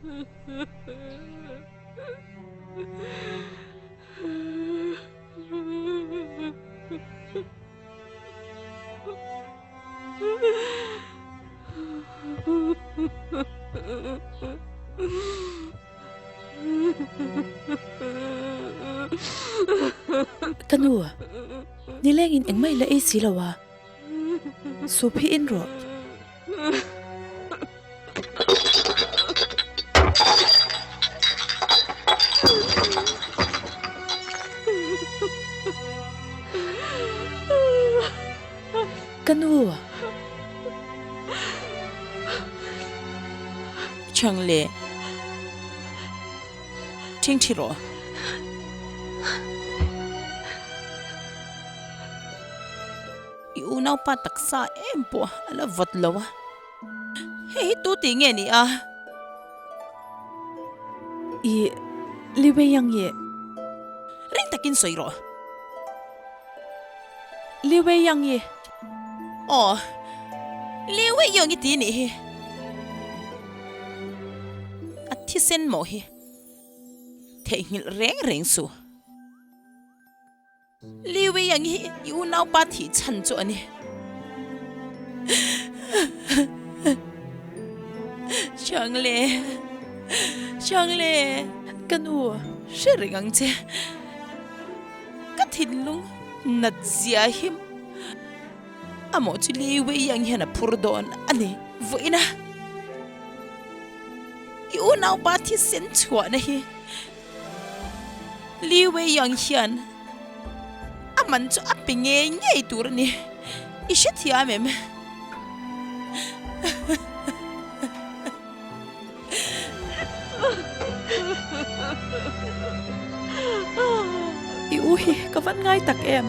Ka nu, nilengin engmah i la ei si lo a, soup hi in rawh. Ka nu! Chhang leh ṭhingṭhi rawh. I unaupa taksa em pawh a la vawt lo a, hei hi tu tih nge ni a? I Li Wei Yang ye. Ring takin sawi rawh. Li Wei Yang ye. Aw, Li Wei Yang i ti nih hi. A thisen mawh hi theihnghilh reng reng suh. Liwi ang hi i unaupa thih chhan chu a ni. Changle, Changle, ka nu hre reng ang che. Ka thinlung nat zia hi amawh chu Liwi ang hian a phur dawn a ni vawiin a. I unaupa thisen chhuahna hi. Li Wei Yang hian a man chu a pe ngei ngei tur a ni. I hrethiam em? I u hi ka van ngai tak em?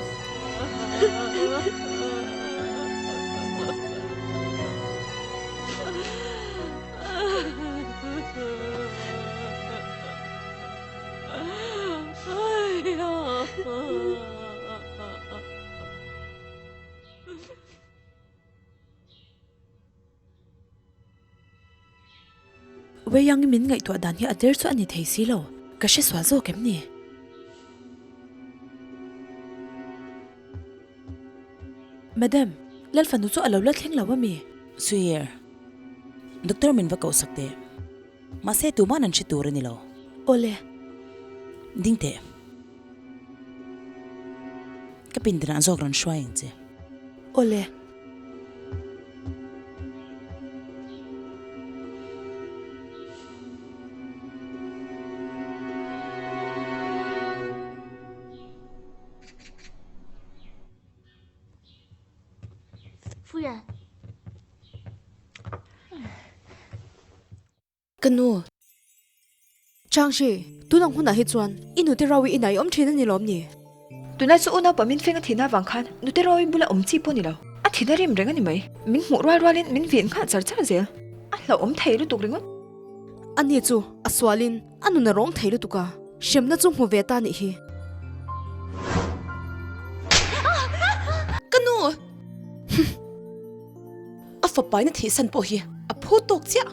Weiang min ngaihtuah dan hi a der chu a ni thei si lo, ka hre sual zawk em ni? Madam, Lalfanu chu a lo la thleng lo a mi? Sir, Doctor min va koh sak teh. Mahse tuman an hre tur a ni lo. Awle. Ding teh. Ka pindanah zawk rawn hruai ang che. Awle. Ka nu. Changshi, tun ang hunah hi chuan i nute Rawi inah i awm thin a ni lawm ni? Tunlai chu unaupa min feng a thihna avang khan nute Rawi bula awm chi pawh ni lo. A thihna rim reng a ni mai. Min hmuh rual rualin min vin nghal char char zel. A hlauhawm thei lutuk ringawt. Ani chu a sualin a nun a rawng thei lutuk a, hremna chu hmu ve ta nih hi. Ka nu! A fapaina thihsan pawh hi a phu tawk chiah.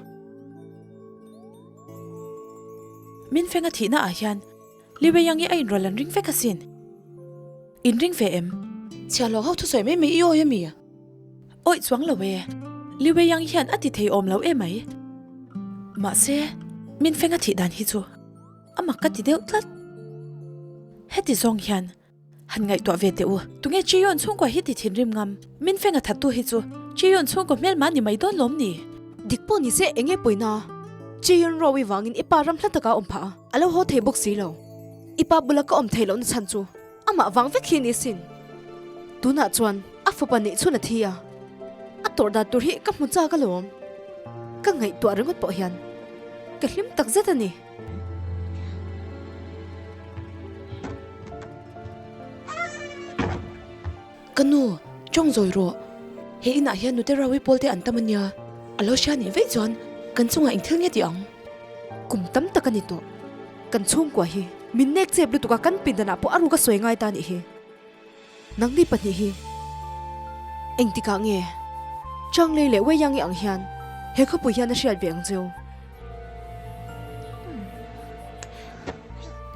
Min feng a thihna ah hian Liwei ang hi a inrawlh an ring vek asin. In ring ve em? Chhiahhlawh ho thusawi mai mai i awi ami? Awih chuang lo e. Liwei ang hian a ti thei awm lo emai. Mahse, min feng a thih dan hi chu a mak ka ti deuh tlat. Heti zawng hian Han ngaihtuah ve teh u. Tunge Chiyon chhungkua hi ti thinrim ngam? Min feng a thattu hi chu Chiyon chhungkaw hmelma ni mai dawn lawm ni? Dik pawh ni se enge pawina? Chiyon Rowi vangin i pa ram hla taka awm phah a, a lo haw thei bawk si lo. I pa bula ka awm thei lohna chhan chu amah vang vek hi ni sin. Tunah chuan a fapa neih chhun a thi a, a tawrh dan tur hi ka hmu chak alawm. Ka ngaihtuah ringawt pawh hian ka hlim takzet a ni. Ka nu, tawng zawi rawh. He inah hian nute Rawi pawl te an tam a nia. A lo hria nih veih chuan kan chungah eng thil nge tih ang? Kum tam tak a ni tawh. Kan chhungkua hi min nek chep lutuk a kan pindanah pawh a ruk a sawi ngai ta nih hi. Nangni pahnih hi engtikah nge Changlei leh Weiyangi ang hian he khawpui hian a hriat ve ang cheu?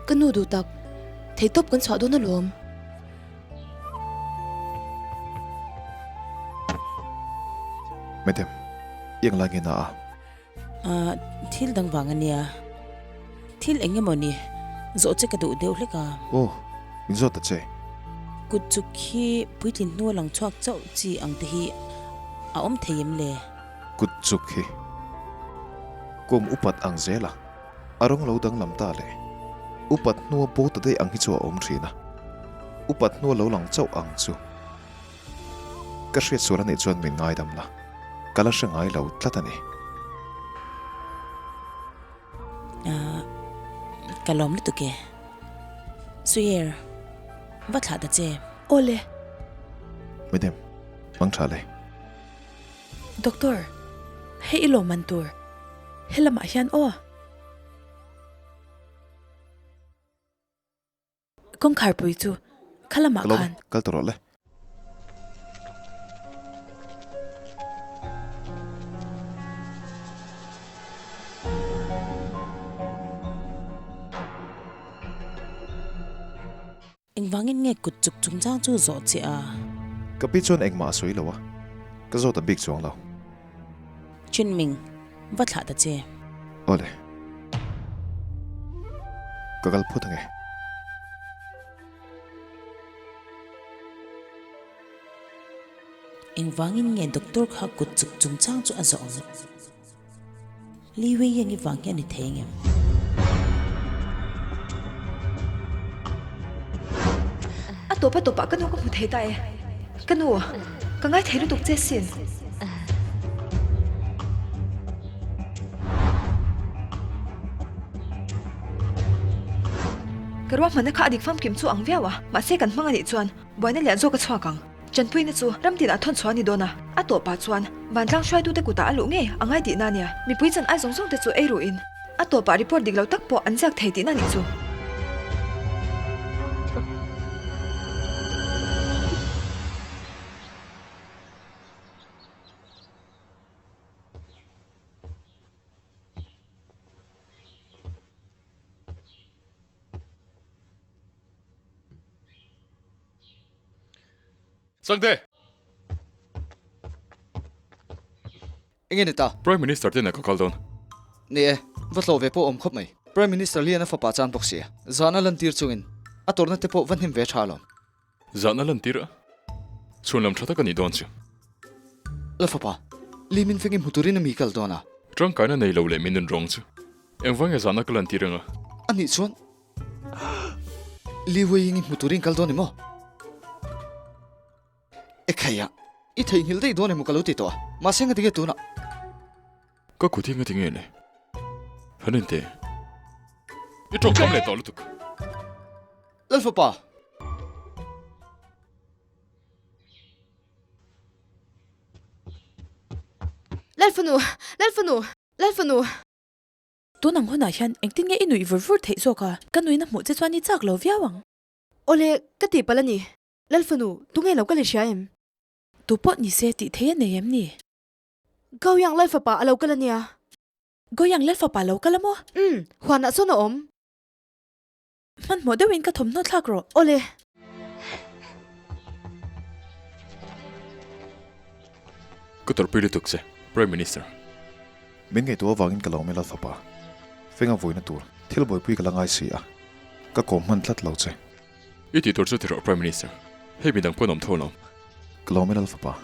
Ka nu duh tak, theihtawp kan chhuah dawn alawm. Madam, i englai nge na a? Ahh, thil dang vang a nia. Thil eng emaw ni, zawh che ka duh deuh hlek a. Aw, min zawt ta che. Kut chuk hi puitlin hnua lang chhuak chauh chi ang te hi a awm thei em le? Kut chuk hi kum upat ang zel a, a rawng lo danglam ta le. Upat hnua bo ta daih ang hi chu a awm thin a, upat hnua lo lang chauh ang chu. Ka hriat sual a nih chuan min ngaidam la, ka la hre ngai lo tlat a ni. Ahh, ka lawm lutuk e. Suyer, va thlah ta che. Awle. Madam, mang tha le. Doctor, hei i lawm man tur, helamah hian aw. Kawngkharpui chu kha lamah Ka lawm khan. e, kal ta rawh le. Engvangin nge kut chuk chungchang chu zawh che a? Ka pi chuan engmah a sawi lo a, ka zawt a bik chuang lo. Chinming, va thlah ta che. Awle. Ka kal phawt ange. Engvangin nge doctor kha kut chuk chungchang chu a zawh ang? Li Wei Yang i vang hi a ni thei ang em? A tawp a tawpah ka nu ka hmu thei ta e. Ka nu, ka ngai thei lutuk che sin. Ka ruahmanna kha a dik famkim chu ang viau a, mahse kan hmang a nih chuan buaina lian zawk a chhuak ang. Chanpuina chu ram tinah thawn chhuah a ni dawn a, a tawpah chuan vantlang hruaitute kutah a luh ngei a ngai tihna a nia. Mipui chan ai zawng zawng te chu ei ruhin a tawpah report dik lo tak pawh an ziak thei tihna a nih chu. Sangte! Enge ni ta? Prime Minister te nen ka kal dawn. Ni e, va hlawh ve pawh awm khawp mai. Prime Minister lian a fapa chan bawk sia. Zahna lantir chungin a tawrhna te pawh va hnim ve tha alawm. Zahna lantir a? Chhunlam tha tak a nih dawn chu. La fapa, Li min fengin hmu turin a mi kal dawn a. Tangkaina nei lo leh min nun rawng chu. Engvang nge zahna ka lantir anga? A nih chuan Li Wei-ing i hmu turin kal dawn emaw? Ekhaiah, i theihnghilh daih dawn emaw ka lo ti tawh a, mahse nga tinge tunah? Ka kut hi nga tinge le? Han en teh. I tawngkam leh tawh lutuk. Lalfapa! Lalfanu! Lalfanu! Lalfanu! Tun ang hunah hian engtin nge i nuih vur vur theih zawk a? Ka nuihna hmuh che chuan i chak lo viau ang. Awle, ka tih palh a ni. Lalfanu, tunge lo ka le hria em? Tu pawh ni se tih thei a nei em ni? Goyang Lalfapa a lo kal a nia. Goyang Lalfapa a lo kal a maw? Umm, huanah chuan a awm. Hmanhmawh deuhin ka thawmhnaw thlak rawh. Awle. Ka tawrhpui lutuk che, Prime Minister. Min ngaihtuah avangin ka lo mel a fapa. Fenga vawiina tur thil buaipui ka la ngai si a, ka kawm hman tlat lo che. I tih tur chu ti rawh, Prime Minister. Hei midang pawh an awm tho alawm. Ka lo mel a fapa.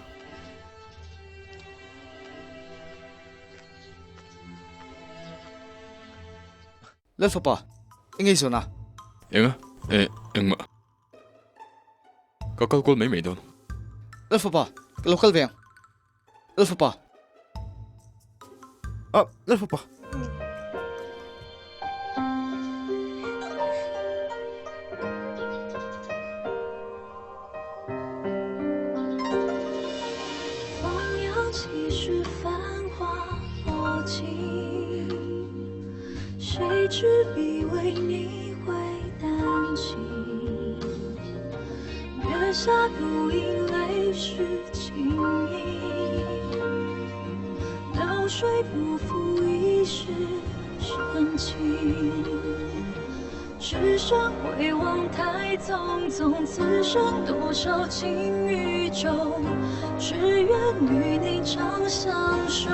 Lalfapa, i ngeizawn a? Enga? Eh, engmah. Ka kal kual mai mai dawn. Lalfapa, ka lo kal ve ang. Lalfapa. Ah, Lalfapa. 只剩回望太匆匆， 此生多少情与衷， 只愿与你长相守。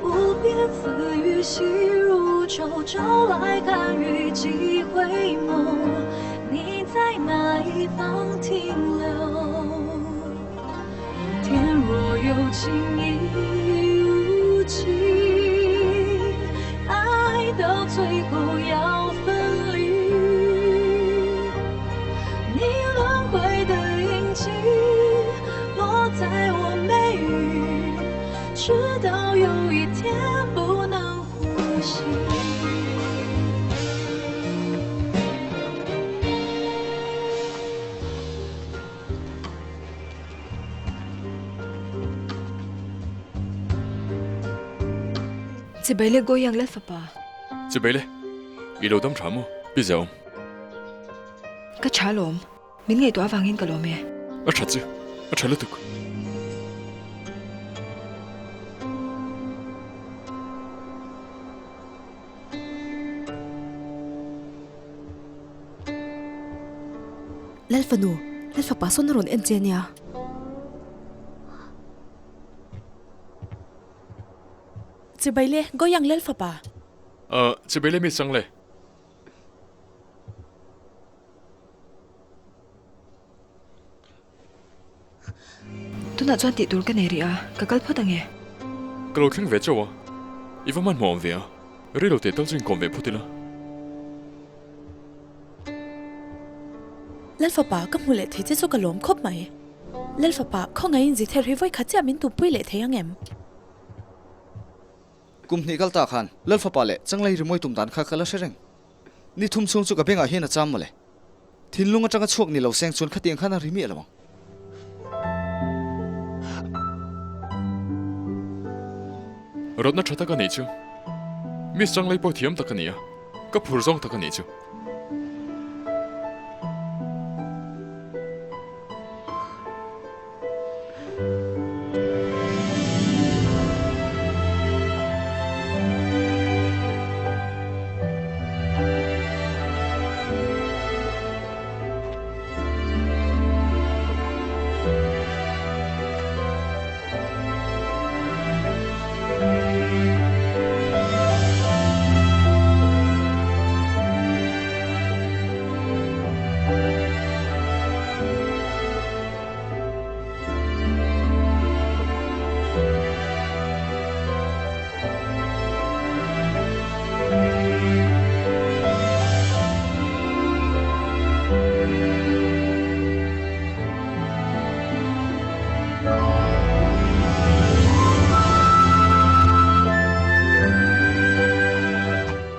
无边丝雨细如愁， 朝来寒雨几回眸。 你在哪一方停留？ 天若有情亦无情， 爱到最后要分离。 你轮回的印记落在我眉宇， 直到有一天不能呼吸。 Chibai le Goyang Lal fapa. Chibai le, i lo dam tha maw? Pi Zia-awm. Ka tha lawm, min ngaihtuah avangin ka lawm e. A tha chu, a tha lutuk. Lal fanu, Lal fapa sawn a rawn en che ania. Chibai le, Goyang Lal fapa. Ahh, chibai le mi chang le. Tunah chuan tih tur ka nei rih a, ka kal phawt ange. Ka lo thleng ve chauh a, i va hmanhmawh awm ve a, rei lo teh tal chu inkawm ve phawt ila. Lal fapa, ka hmu leh thei che chu ka lawm khawp mai. Lal fapa, khawngaihin zither hi vawi khat chiah min tumpui leh thei ang em? Kum hnih kal ta khan Lal fapa leh Changlai rimawi tum dan kha ka la hre reng. Ni thum chhung chu ka bengah hian a cham mawle. Thinlung atanga chhuak ni lo seng chuan khatiang khan a ri miah lo ang. Rawtna tha tak a nih chu. Miss Changlai pawh thiam tak a ni a, ka phur zawng tak a nih chu.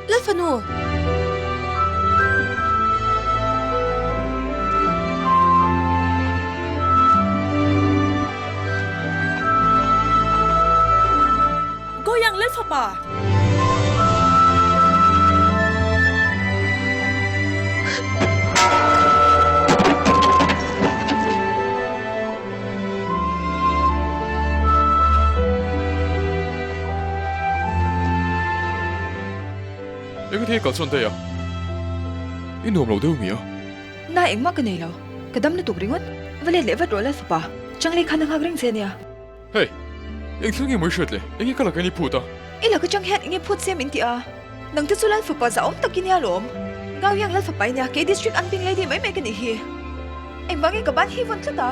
Lalfanu! Goyang Lalfapa! Eng thei kal chuan daih a, i nuam lo deuh mi a? Na engmah ka nei lo, ka dam lutuk ringawt. Va let leh vat rawh Lalfapa, Changlei khan a nghak reng che ania. Hey, eng thil nge mawi hriat le? Enge ka laka in i phut a? I laka chang hian enge phut che min ti a? Nang te chu Lalfapa zahawm tak i nia lawm. Gaoyang Lalfapa i nia, kei district an ping lady mai mai ka nih hi. Engvang nge ka ban hi vawn tlat a?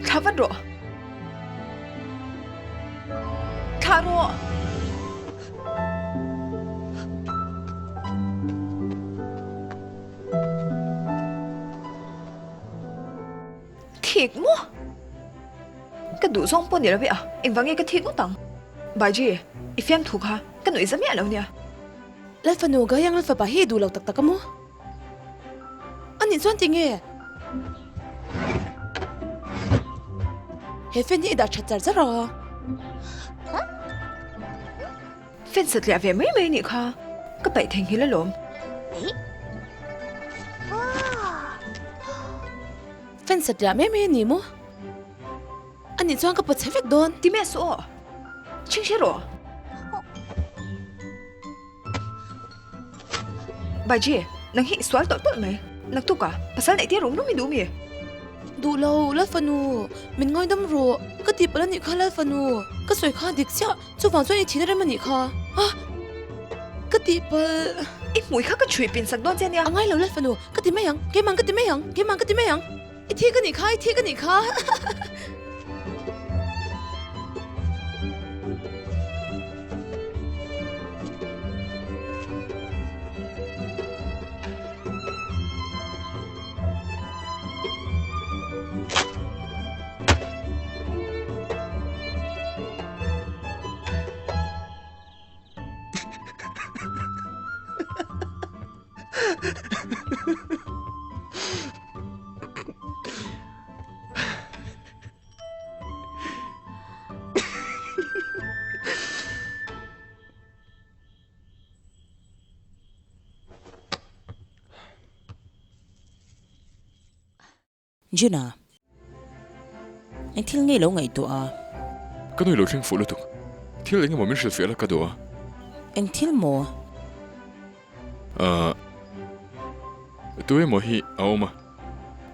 Thla vat rawh. Thlah rawh. Thik maw? Ka duh zawng pawh ni lo e a, engvang nge ka thik ngawt ang? Baiji, i fiamthu kha ka nuih za miah lo nia. Lalfanu, Gayang Lalfapa hi i duh lo tak tak a maw? Anih chuan tinge? He fan hi i dah that char char a. Fan satliah ve mai mai nih kha ka paih theihnghilh alawm. Fan satliah mai mai a ni maw? Anih chuan ka pawchhe vek dawn. Ti miah suh aw. Chhing hre rawh. Baiji, nang hi i sual tawlh tawlh mai. Naktuk a, pasal neih tir rum rum i duh mi? Duh lo, Lalfanu, min ngaidam rawh. Ka tihpalh a nih kha Lalfanu, ka sawi kha dik chiah, chuvang chuan i thihna rem a nih kha. Ah! Ka tihpalh. I hmui kha ka chhui pin sak dawn che nia. A ngai lo Lalfanu, ka ti mai ang, keimah ka ti mai ang, keimah ka ti mai ang. I thik a nih kha, i thik a nih kha. Juna, eng thil nge lo ngaihtuah a? Ka nui lo thleng fuh lutuk. Thil eng emaw min hrilhfiah la ka duh a. Eng thil maw? Ahh. Tu emaw hi a awm a.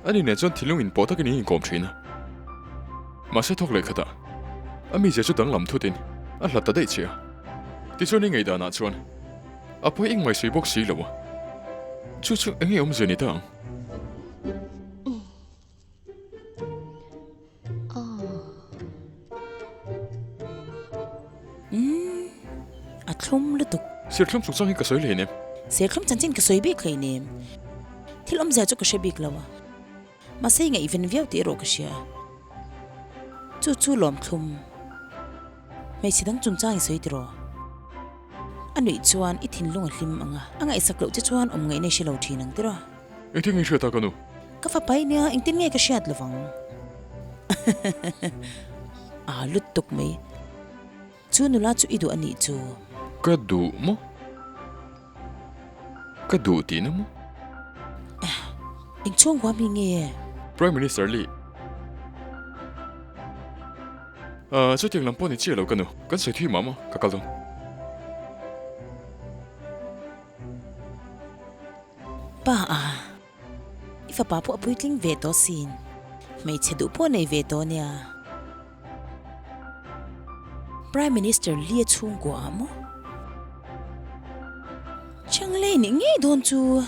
Ani nen chuan thinlung inpawh takin in inkawm thin a. Mahse thawk leh khatah a mizia chu danglam thutin a hlat ta daih che a. Tichuan i ngaihdanah chuan a pawi engmai sawi bawk si lo a. Chu chu enge awmzia ni ta ang? Umm, a thlum lutuk. Serthlum chungchang hi ka sawi hleinem. Serthlum chanchin ka sawi bik hleinem. Thil awmzia chu ka hre bik lo a. Mahse i ngaihven viau tih erawh ka hria. Chu chu lawm thlum. Hmeichhe dang chungchang i sawi tiraw? A nuih chuan i thinlung a hlim ang a, a ngaihsak loh che chuan awm ngaihna i hre lo thin ang tiraw? Engtin nge i hriat a ka nu? Ka fapa i nia, engtin nge ka hriat lovang? Aa lutuk mai. Chu nula chu i duh a nih chu. Ka duh maw? Ka duh tihna maw? Eng chhungkua mi nge? Prime Minister Lee. Ahh chutiang lam pawh ni chiah lo ka nu, kan sawi thui mah maw, ka kal dawn. Pa a, i fapa pawh a puitling ve tawh sin, hmeichhe duh pawh nei ve tawh nia. Prime Minister Lee a chhungkua ah maw? Changlei nih ngei dawn chu.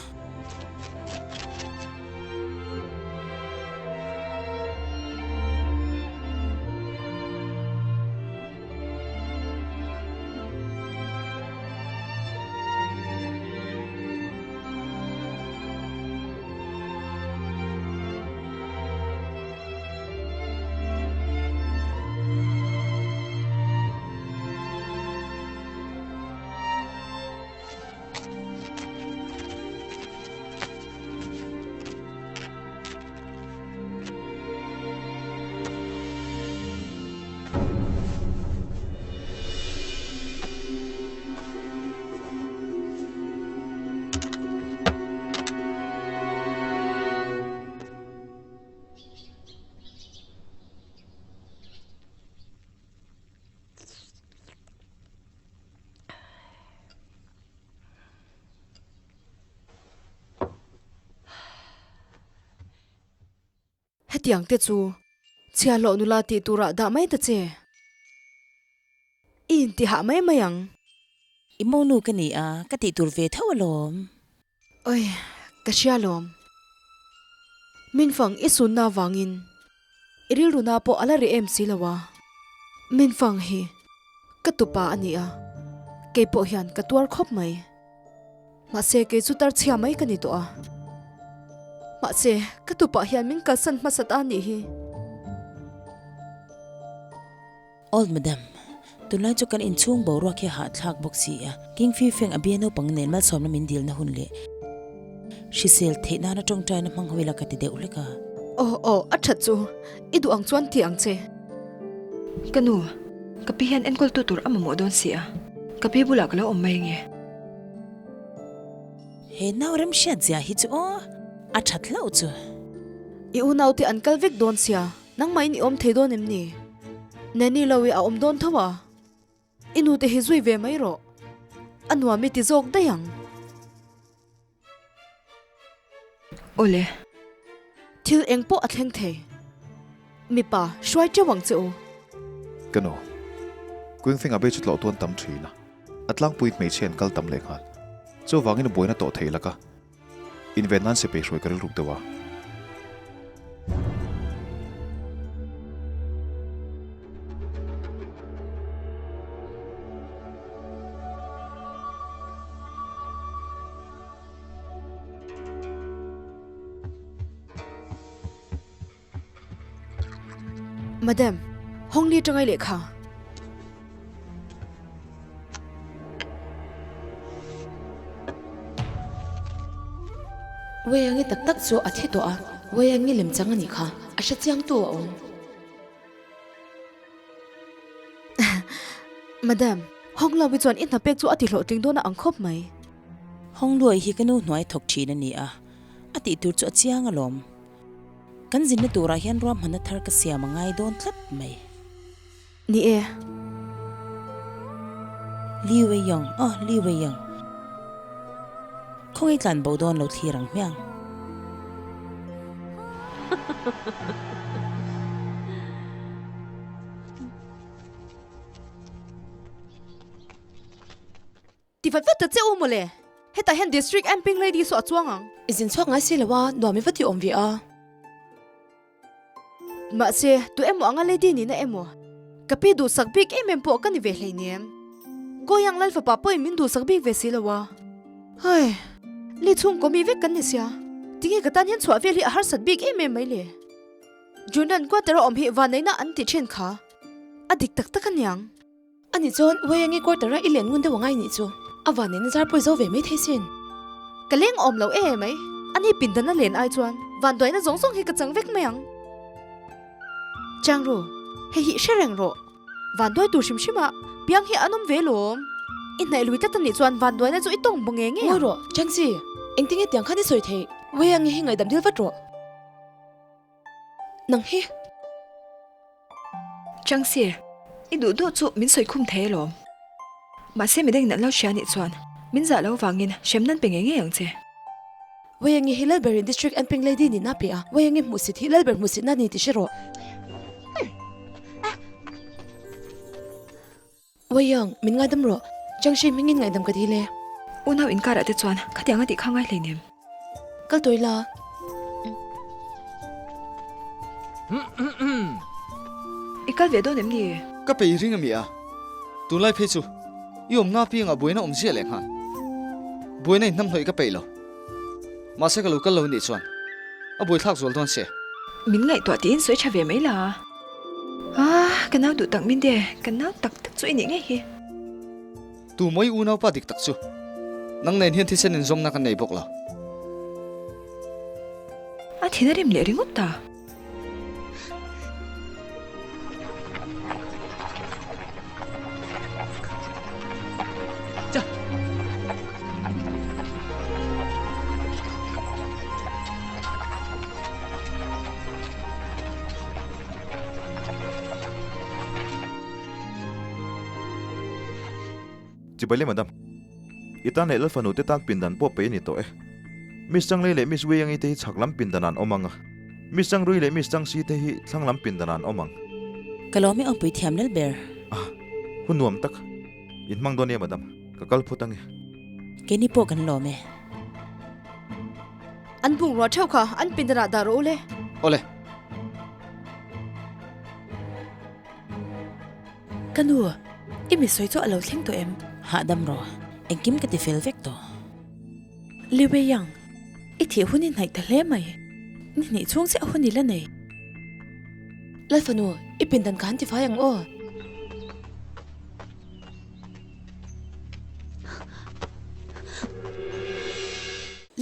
Hetiang te chu chhiahhlawh nula tih turah dah mai ta che. I intihah mai mai ang. I monu ka ni a, ka tih tur ve tho alawm. Oi, ka hria lawm. Min fang i sunna avangin i rilru na pawh a la reh em si lo a. Min fang hi ka tupa a ni a, kei pawh hian ka tuar khawp mai. Mahse kei chu tarchhia mai ka ni tawh a. Mahse ka tupa hian min kalsan hmasa ta a nih hi. Old Madam, tunlai chu kan inchhung boruak hi a hahthlak bawk si a, King Fi Feng a bia naupang nen malsawmna min dilna hun leh hrisel theih nana tawngtaina hmang ho ila ka ti deuh hlek a. Aw aw, a that chu, i duh ang chuan ti ang che. Ka nu, ka pi hian enkawltu tur a mamawh dawn si a, ka pi bulah ka lo awm mai nge. He nau remhriat zia hi chu aw, a that hlauh chu. I unaute an kal vek dawn sia. Nangmahin i awm thei dawn em ni? Nanny lo i a awm dawn tho a, i nute hi zui ve mai rawh. A nuam i ti zawk daih ang. Awle. Thil eng pawh a thleng thei. Mipa, hruai teuh ang che u. Ka nu, Queenfing a bei chu tlawh tuan tam thin a, a tlangpui hmeichhia an kal tam leh nghal. Chuvangin buaina tawh thei laka inven nan sipai hruai ka rilruk deuh a. Madam, Hongli tangai lehkha. Weiangi tak tak chu a thi tawh a, Weiangi lemchang a nih kha, a hre chiang tu a awm. Madam, Honglawi chuan i hna pek chu a ti hlawhtling dawn a ang khawp mai. Hongluai hi ka nu hnuai thawk thin a ni a, a tih tur chu a chiang alawm. Kan zinna turah hian ruahmanna thar ka siam a ngai dawn tlat mai. Ni e. Li Weiyong, aw Li Weiyong. Khawngaih tlan bo dawn lo thlir ang hmiang. Ti vat vat ta che u mawle. Hetah hian District Amping Lady saw a chuang ang. I zin chhuak ngai si lo a, nuam i va ti awm ve a. Mahse, tu emaw anga lady nihna emaw, ka pi duhsak bik em em pawh ka ni ve hleinem. Goyang Lal fapa pawhin min duhsak bik ve si lo a. Hai, li chhungkaw mi vek kan ni sia, tinge ka tan hian chhuah vel hi a harsat bik em em mai le? Junan quarter a awm hi vanneihna an ti thin kha, a dik tak tak aniang. Ani chuan Weiangi quarter a i len ngun deuh angai nih chu a van in zar pawi zo ve mai thei sin. Ka leng awm lo e mai, ani pindan a len ai chuan vanduaina zawng zawng hi ka chang vek mai ang. Chang ru, hei hi hre reng rawh, vanduai tur hrim hrim ah piang hi an awm ve lawm. I hnaih lui tlat anih chuan vanduaina chu i tawng baw nge nge ang. Ngawi rawh, Changsi, engtinge tiang khan i sawi theih? Weiangi hi ngaihdam dil vat rawh. Nang hi. Changsi, i duh duh chu min sawi khum thei alawm. Mahse midang in an lo hria anih chuan min zah lo vangin hrem nan pe ngei ngei ang che. Weiangi hi Lalber in District Anping Lady nihna a pe a, Weiangi hmuhsit hi Lalber hmuhsitna a ni tih hre rawh. Weiang, min ngaidam rawh. Changsi hmingin ngaihdam ka dil e. Unau inkarah te chuan khatiang a tih kha ngai hleinem. Kal tawi la. I kal ve dawn em ni? Ka pei ring a mi a, tunlai phei chu i awmna apiangah buaina awm ziah leh nghal. Buaina in hnamhnawih ka peih lo. Mahse ka lo kal lo nih chuan a buaithlak zual dawn se. Min ngaihtuah tiin sawi tha ve mai la. Ah, ka nau duh tak min de, ka nau tak tak chu i nih ngei hi. Tu mawi unaupa dik tak chu nang nen hian thisen inzawmna kan nei bawk lo. A thin a rim leh ringawt ta. Chibai le madam. I tan leh Lalfanu te tan pindan pawh pe i ni tawh e. Miss Changlei leh Miss Weiangi te hi chhak lam pindan an awm ang a. Miss Changrui leh Miss Changsi te hi thlang lam pindan an awm ang. Ka lawm i awmpui thiam lel ber. Ah, hun nuam tak. In hmang dawn nia madam. Ka kal phut ange. Keini pawh kan lawm e. An bungrua theuh kha an pindanah dah rawh u le. Awle. Ka nu, i mi sawi chu a lo thleng tawh em? Hahdam rawh, engkim ka ti fel vek tawh. Li Wei Yang, i thih hun i hnaih ta hle mai. Ni hnih chhung chiah hun i la nei. Lalfanu, i pindan ka han ti fai ang aw.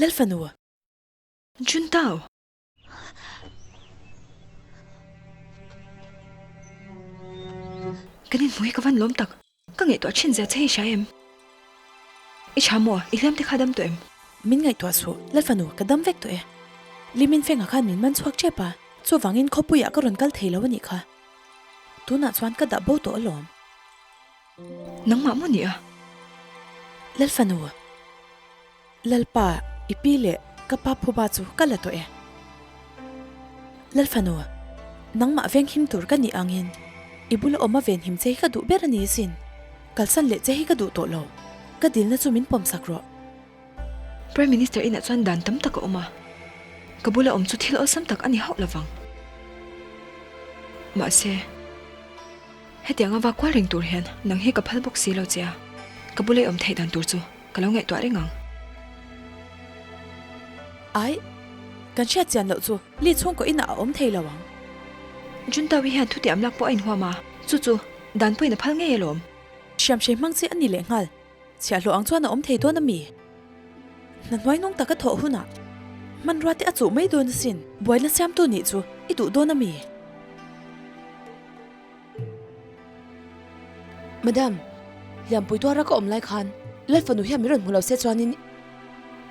Lalfanu. Juntao. Kan inhmu hi ka van lawm tak. Ka ngaihtuah thin zia che hi hria em? I tha maw? I hliam te kha dam tawh em? Min ngaihtuah suh, Lalfanu, ka dam vek tawh e. Limin fengah khan min man chhuak tep a, chuvangin khawpuiah ka rawn kal thei lo a nih kha. Tunah chuan ka dah bo tawh alawm. Nangmah maw nia? Lalfanu, Lalpa, i pi leh. Ka pa phuba chu ka la tawh e. Lalfanu, nangmah venghim tur ka nih angin i bula awm a venhim che hi ka duh ber a ni asin. Kalsan leh che hi ka duh tawh lo. Ka dilna chu min pawmsak rawh. Prime Minister inah chuan dan tam tak a awm a, ka bula awm chu thil awlsam tak a ni hauh lovang. Mahse, hetianga va kual reng tur hian nang hi ka phal bawk si lo che a, ka bula i awm theih dan tur chu ka lo ngaihtuah reng ang. Ai, kan hriat chian loh chu Li chhungkaw inah a awm thei lo ang. Juntawi hian thutiam lak pawh a inhuam a, chu chu dan pawhin a phal ngei alawm. Hriamhrei hmang chi a ni lehnghal. Chhiahhlawh ang chuan a awm thei dawn a mi? Hna hnuai nung taka thawh hunah hmanrua te a chuh mai dawn asin. Buaina siamtu nih chu i duh dawn a mi? Madam, Lianpui tuara ka awm lai khan Lalfanu hian min rawn hmu lo se chuanin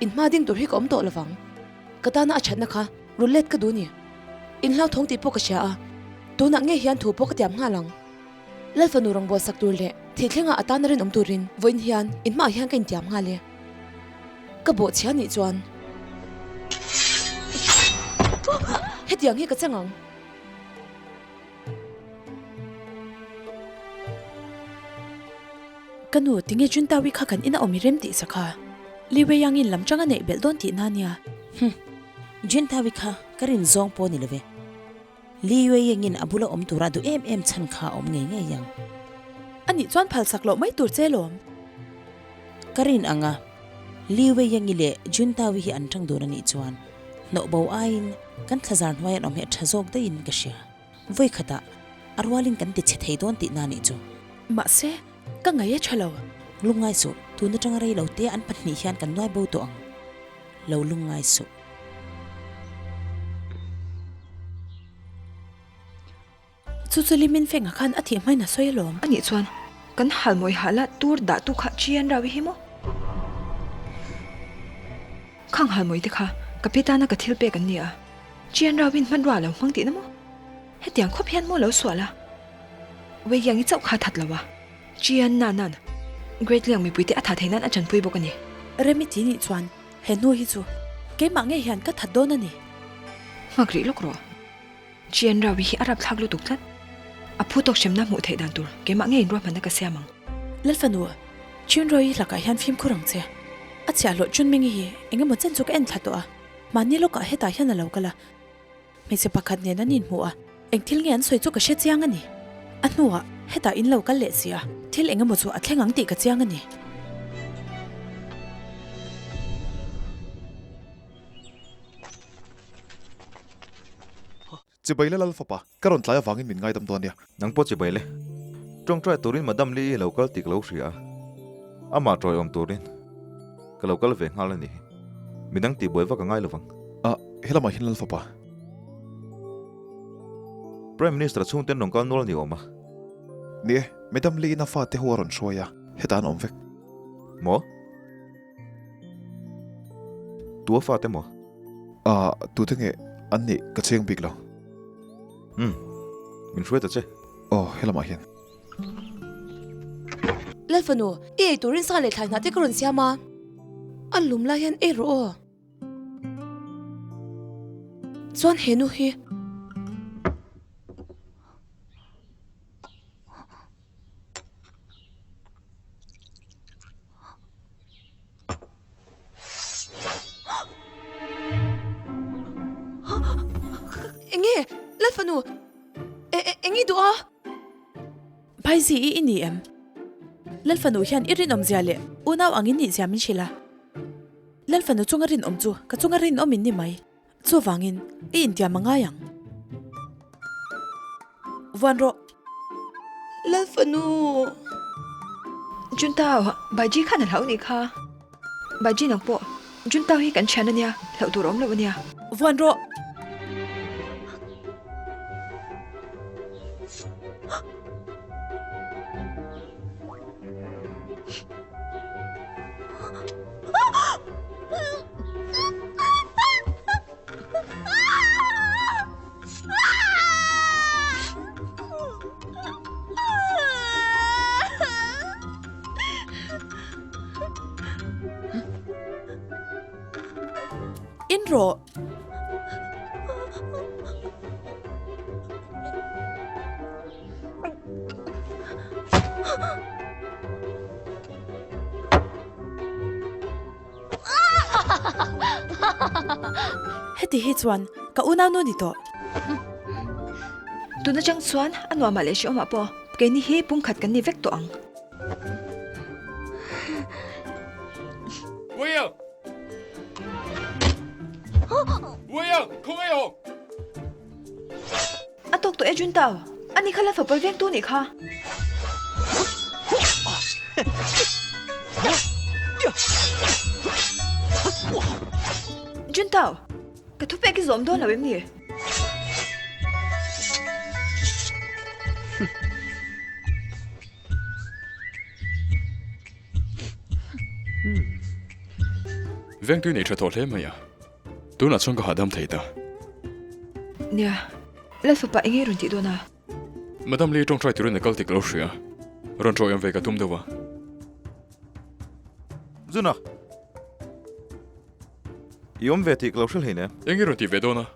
in hma ding tur hi ka awm tawh lovang. Ka tana a thatna kha rul let ka duh ni. In hlauthawng tih pawh ka hria a, tunah ngei hian thu pawh ka tiam nghal ang. Lalfanu rawngbâwl sak tur leh thih thlengah a tana rinawm turin vawiin hian in hmaah hian ka intiam nghal e. Ka bawhchhia nih chuan hetiang hi ka chang ang. Ka nu, tinge Juntawi kha kan ina awm i rem tih sa kha? Li Weiyangin lam changa neih belh dawn tihna nia. Hum, Juntawi kha ka rin zawng pawh ni lo ve. Li Yueyengin a bula awm tura duh em em chhan kha a awm ngei ngei ang. A nih chuan phalsak loh mai tur che lawm. Ka rin ang a, Li Yueyengi leh Jun Tawi hi an tang dun a nih chuan hnawh bo aiin kan thlazar hnuai an awm hi a tha zawk daihin ka hria. Vawi khatah a rualin kan ti chhe thei dawn tihna a nih chu. Mahse, ka ngaih a tha lo. Lungngai suh, tun atanga rei lo te an pahnih hian kan nuai bo tawh ang. Lo lungngai suh. Chu chu Limin Feng-a khan a thih hmain a sawi alawm. Anih chuan kan halmawi hala tur dah tu kha Chian Rao-i hi maw? Khang halmawi te kha ka pi tana ka thil pek an ni a, Chian Rao-in hmanrua a lo hmang tihna maw? Hetiang khawp hian maw lo sual a? Wei Yang-i chauh kha a that lo a, Chian Nan-a'n Great Liang mipui te a tha thei nan a chanpui bawk a ni. Remi ti nih chuan He hnu hi chu keimah ngei hian ka that dawn a ni. Nghak rih lawk rawh. Chian Rao hi a rapthlak lutuk tlat. A phu tawk hremna hmuh theih dan tur keimah ngeiin ruahmanna ka siam ang. Lalfanu, Chian Rao i lakah hian fimkhur ang che. A chhiahhlawh Chunmengi hi eng emaw chen chu ka en thla tawh a. Mahni lawkah hetah hian a lo kal a. Hmeichhe pakhat nen an inhmu a, eng thil nge an sawi chu ka hre chiang a ni. A hnuah hetah in lo kal leh si a, thil eng emaw chu a thleng ang tih ka chiang a ni. Chibai le Lalfapa, ka rawn tlai avangin min ngaidam dawn nia. Nang pawh chibai le. Tawngtai turin Madam Lee i lo kal tih ka lo hria a, amah tawiawm turin ka lo kal ve nghal a ni hi. Midang tihbuai vak a ngai lovang. Ah, helamah hian Lalfapa. Prime Minister chhungten rawn kal nual a ni awm a. Ni e, Madam Lee-in a fate ho a rawn hruai a, hetah an awm vek. Maw? Tu a fate maw? Ah, tute nge an nih ka cheng bik lo. Umm, min hruai ta che. Aw, helamah hian. Lalfanu, i ei turin sa leh thlai hnah te ka rawn siam a, a lum lai hian ei rawh aw. Chuan he nu hi. Enge? Lalfanu, eng i duh a? Bhaizi i i ni em? Lalfanu hian i rinawmzia leh unau angin nihzia min hrilh a. Lalfanu chunga rinawm chu ka chunga rinawm in ni mai. Chuvangin i intiam a ngai ang. Vuan rawh. Lalfanu! Juntao, Baiji khan a hlauh nih kha. Baiji nang pawh Juntao hi kan thian a nia, hlauh tur a awm lo a nia. Vuan rawh. I In rawh. Heti hi chuan ka unaunu ni tawh. Tun atang chuan a nuamah leh hrehawmah pawh keini hi pumkhat kan ni vek tawh ang. Will! Will! Khawngaih awm! A tawk tawh e Juntao, ani kha la fapa vengtu nih kha. Juntao, ka thupek i zawm dawn lo em ni? Vengtui nei tha tawh hle mai a. Tunah chuan ka hahdam thei ta. Nia, Lalfapa eng nge rawn tih dawn a? Madam Lee tawngtai turin a kal tik lo hria. Rawn tawih awm ve ka tum deuh a. Zuna! I awm ve tih ka lo hrilh hleinem. Eng nge rawn tih ve dawn a?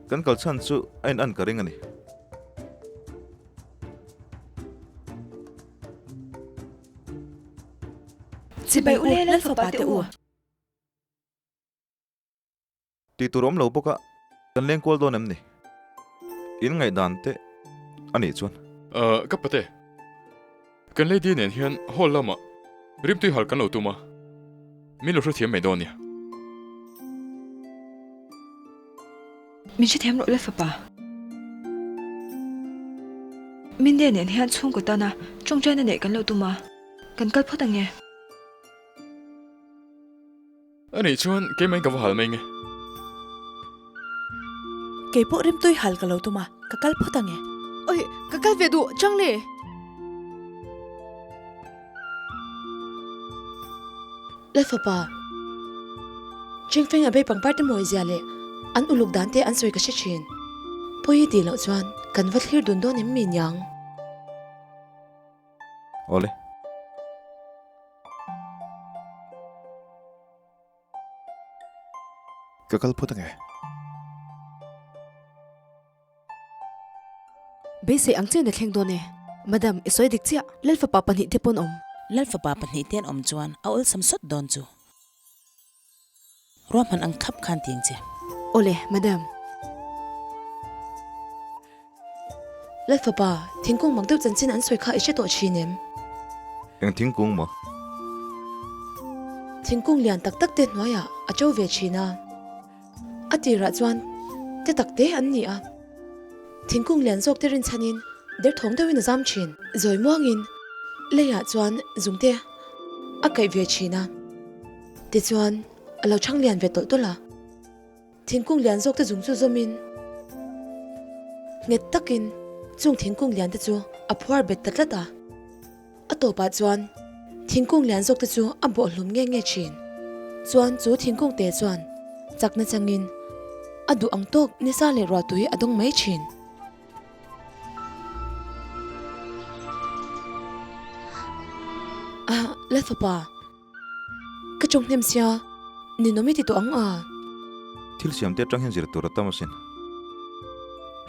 Kan kal chhan chu a in an ka ring a ni. Chibai u le Lalfapa te u. Tih tur awm lo bawk a, kan leng kual dawn em ni? In ngaihdan te a nih chuan. Ahh, ka pate. Kan lady nen hian hall lamah rimtui hal kan lo tum a, min lo hrethiam mai dawn nia. Min hrethiam rawh le fapa. Minde nen hian chhungkaw tana tawngtaina neih kan lo tum a, kan kal phawt ang e. A nih chuan keimah in ka va hal mai nge. Keipawh rimtui hal ka lo tum a, ka kal phawt ang e. Oi, ka kal ve duh chang le. Lalfapa, Chengfeng a bei pangpar te mawi zia leh an uluk dan te an sawi ka hre thin. Pawi tih loh chuan kan va thlir dun dawn em mi niang? Awle. Ka kal phawt ange. Beisei ang chian a thleng dawn e. Madam, i sawi dik chiah. Lalfapa pahnihte pawn awm. Lalfapa pahnihte an awm chuan a awlsam sawt dawn chu. Ruahman ang thlap khan ti ang che. Awle, Madam. Lalfapa, thingkung mak deuh chanchin an sawi kha i hre tawh thin em? Eng thingkung maw? Thingkung lian tak tak te hnuaiah a to ve thin a. A tirah chuan te tak te an ni a, thingkung lian zawk te rinchhanin derthawng deuhin a zam thin. Zawi muangin leiah chuan zungte a kaih ve thin a, tichuan a lo chhang lian ve tawlh tawlh a. Thingkung lian zawk te zung chu zawmin nghet takin chung thingkung lian te chu a phuar bet ta tlat a. A tawpah chuan thingkung lian zawk te chu a bawh hlum nge nge thin. Chuan chu thingkung te chuan chakna changin a duh ang tawk nisa leh ruahtui a dawng mai thin. Ah, Lalfapa, ka chawng hnem sia, ninawm i ti tawh ang a. Thil siam te atang hian zir tur a tam asin.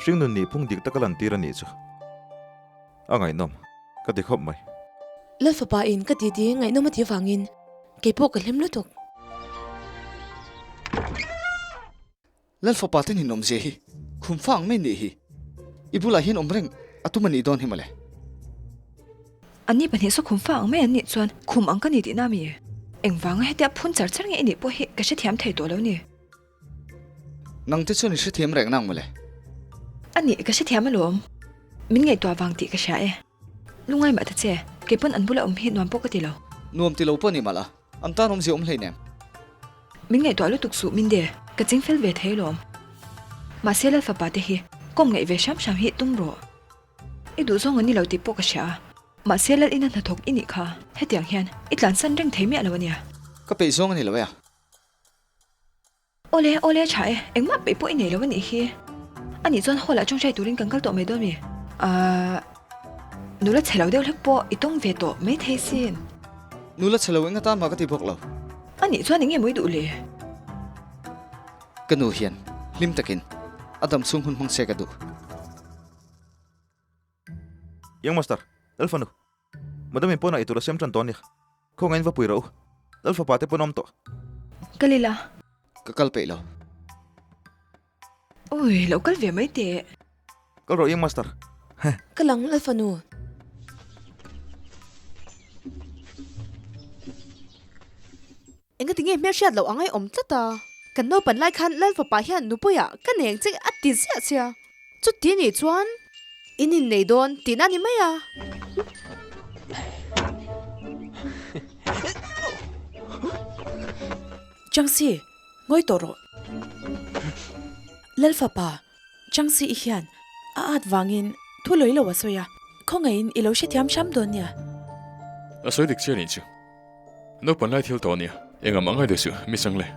Hringnun nih phung dik taka lantir a nih chu. A ngaihnawm ka ti khawp mai. Lal fapa in ka titi ngaihnawm a ti vangin kei pawh ka hlim lutuk. Lal fapa te ninawm zia hi khum fang mai nih hi. I bulah hian awm reng a tum a nih dawn hi mawle. Anni pahnih saw khum fang mai an nih chuan khum ang ka ni tihna mi? Engvanga hetia phun char char nge i nih pawh hi ka hrethiam thei tawh lo ni. Nang te chuan i hrethiam reng nang mawle. A nih, ka hrethiam alawm. Min ngaihtuah vang tih ka hria e. Lungai mah ta che, kei pawn an bula awm hi nuam pawh ka ti lo. Nuam ti lo pawh ni malh a, an tan awmzia awm hleinem. Min ngaihtuah lutuk suh Minde, ka ching fel ve thei alawm. Mahse Lal fapa te hi kawm ngaih ve hram hram hi tum rawh. I duhzawng an ni lo tih pawh ka hria a, mahse Lal ina hnathawk i nih kha, hetiang hian i tlansan reng thei miah lo ania. Ka peih zawng a ni lo e a. Awle, awle a tha e, engmah peih pawh i nei lo a nih hi. A nih chuan hall ah tawngtai turin kan kal tawh mai dawn mi? Ahh, nula chhe lo deuh hlek pawh i tawng ve tawh mai thei sin. Nula chhe lo eng atan mah ka ti bawk lo. A nih chuan eng nge maw i duh le? Ka nu hian hlim takin a dam chhung hun hmang se ka duh. Young Master, Lalfanu, Madam in pawnah i tur a siam tan tawh a nia. Khawngain va pui rawh u. Lalfapa te pawn a awm tawh. Kal ila. Ka kal peih lo. Ui, lo kal ve mai teh. Kal rawh Young Master. Heh. Ka lang Lalfanu. Enga tinge hmelhriat loh ang ai awm tlat a? Kan naupan lai khan Lalfapa hian nupuiah ka neng che a ti ziah sia. Chuti nih chuan in innei dawn tihna a ni mai a. Changsi, ngawi tawh rawh. Lalfapa, Changsi i hian a at vangin thu lawi lo a sawi a, khawngaihin i lo hrethiam hram dawn nia. A sawi dik chiah nih chu. Naupan lai thil tawh ania. Engah mah ngai deuh suh, mi chang le.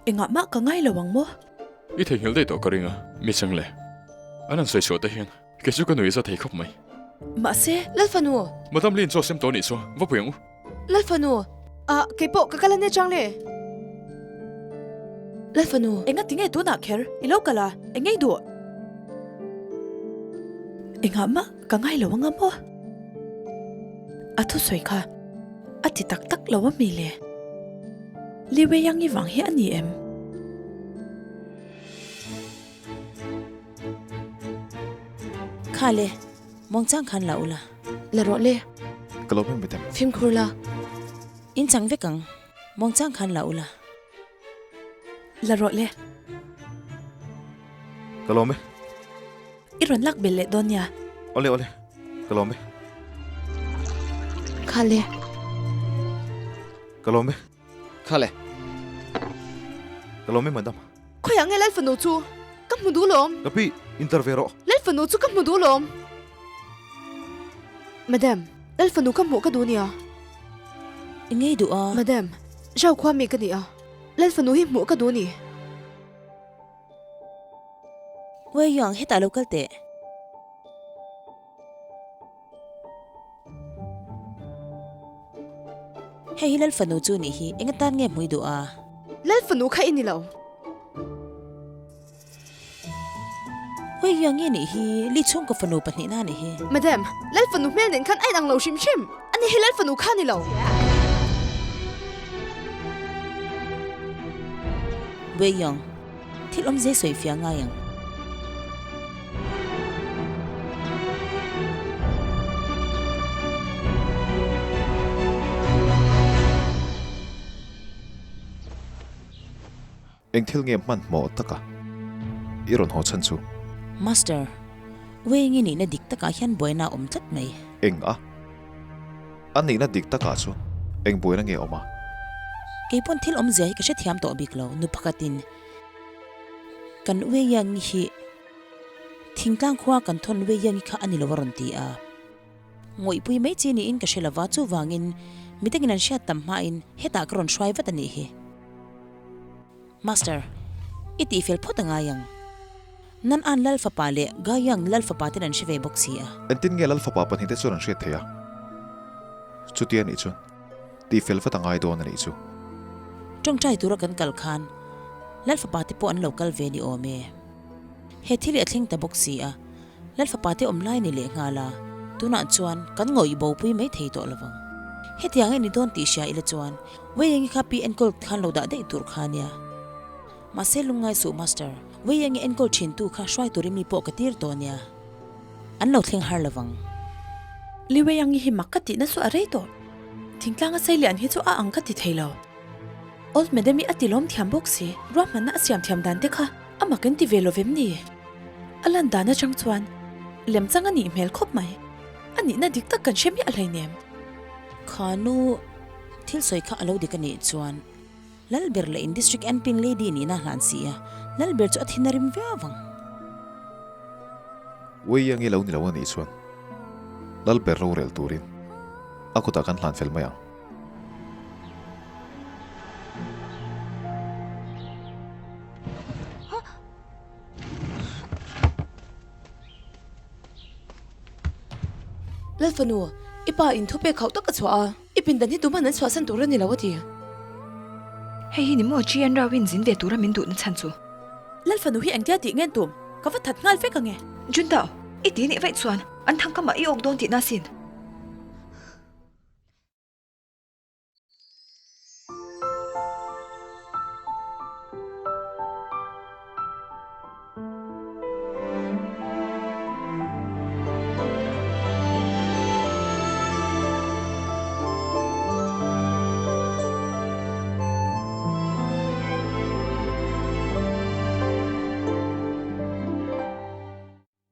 Engah mah ka ngai lo ang maw? I theihnghilh daih tawh ka ring a, mi chang le. An han sawi chhuah te hian kei chu ka nui za thei khawp mai. Mahse, Lalfanu! Madam Lin chaw sem tawh nih chu, va pui ang u. Lalfanu! Ah, kei pawh ka kal ania chang le. Lalfanu! Enga tinge tunah kher i lo kal a, eng ngei duh? Engah mah ka ngai lo anga maw? A thusawi kha a ti tak tak lo a mi le? Li Weiyang-i vang hi a ni em? Kha le, muangchang khan la ula. La rawh le. Ka lo hming mitem. Fimkhur la. In chang vek ang, muangchang khan la ula. La rawh le. Ka lawm e. I rawn lak belh leh dawn nia. Awle awle, ka lawm e. Kha le. Ka lawm e. Kha le. Ka lawm e madam. Khawiah nge Lal fanu chu ka hmu duh lawm? Ka pi, inter ve rawh. Lal fanu chu ka hmu duh lawm. Madam, Lal fanu ka hmuh ka duh nia. I ngei duh a. Madam, Zhao khua mi ka ni a. Lal fanu hi hmuh ka duh ni. Wei Yang, hetah lo kal teh. Hei hi Lal fanu chu nih hi, eng atan nge hmui duh a? Lal fanu kha i ni lo. Wei Yang nge nih hi, Li chhungkaw fanu pahnihna nih hi. Madam, Lal fanu hmel nen khan a inang lo hrim hrim. Ani hi Lal fanu kha ni lo. Wei Yang, Thil awmze sawi fiah ngai ang. Eng thil nge hmanhmawh taka i rawn haw chhan chu? Master, Wei nge nihna dik takah hian buaina a awm tlat mai. Eng a? A nihna dik takah chuan eng buaina nge awm a? Kei pawn thil awmzia hi ka hrethiam tawh bik lo, nu pakhatin kan Weiyangi hi thingtlang khua kan thawn Weiyangi kha a ni lo a rawn ti a. Ngawihpui mai chi niin ka hre lova, chuvangin midangin an hriat tam hmain hetah ka rawn hruai vat a nih hi. Master, i tihfel phawt a ngai ang. Nan An Lal fapa leh Gaiyang Lal fapa ten an hre ve bawk si a. Engtin nge Lal fapa pahnihte chuan an hriat theih a? Chutia nih chuan tihfel vat a ngai dawn a nih chu. Tawngtai tura kan kal khan Lal fapa te pawh an lo kal ve ni awm e. He thil hi a thleng ta bawk si a. Lal fapa te awm lai ni leh nghal a, tunah chuan kan ngawih bopui mai thei tawh lovang. Hetiang a ni dawn tih hria ila chuan Weiengi kha pi enkawl khan lo dah daih tur kha nia. Mahse lungngai suh Master, Weiengi enkawl thin tu kha hruai turin mi pawh ka tir tawh nia. An lo thleng har lovang. Li Weiengi hi mak ka tihna chu a rei tawh. Thingtlanga seilian hi chu a ang ka ti thei lo. Old Madam i a ti lawm thiam bawk si, ruahmanna a siam thiam dan te kha a mak in ti ve lovem ni? A lan dan atang chuan lemchang a nih hmel khawp mai. A nihna dik tak kan hre miah hleinem. Kha nu thil sawi kha a lo dik a nih chuan Lalber leh in District Anping Lady nihna a hlan si a, Lalber chu a thin a rim viau vang. Wei ang i lo ni lo a nih chuan Lalber rorel turin a kutah kan hlan fel mai ang. Lalfanu, i pa in thupek hauh tak a chhuah a, i pindan hi tuman an chhuahsan tur a ni lo a ti. Hei hi ni maw Chian Rao in zin ve tura min duhna chhan chu? Lal fanu hi engtia tih ngen tum? Ka va that nghal vek ange. Juntao, i ti nih vaih chuan an thangkamah i awk dawn tihna sin.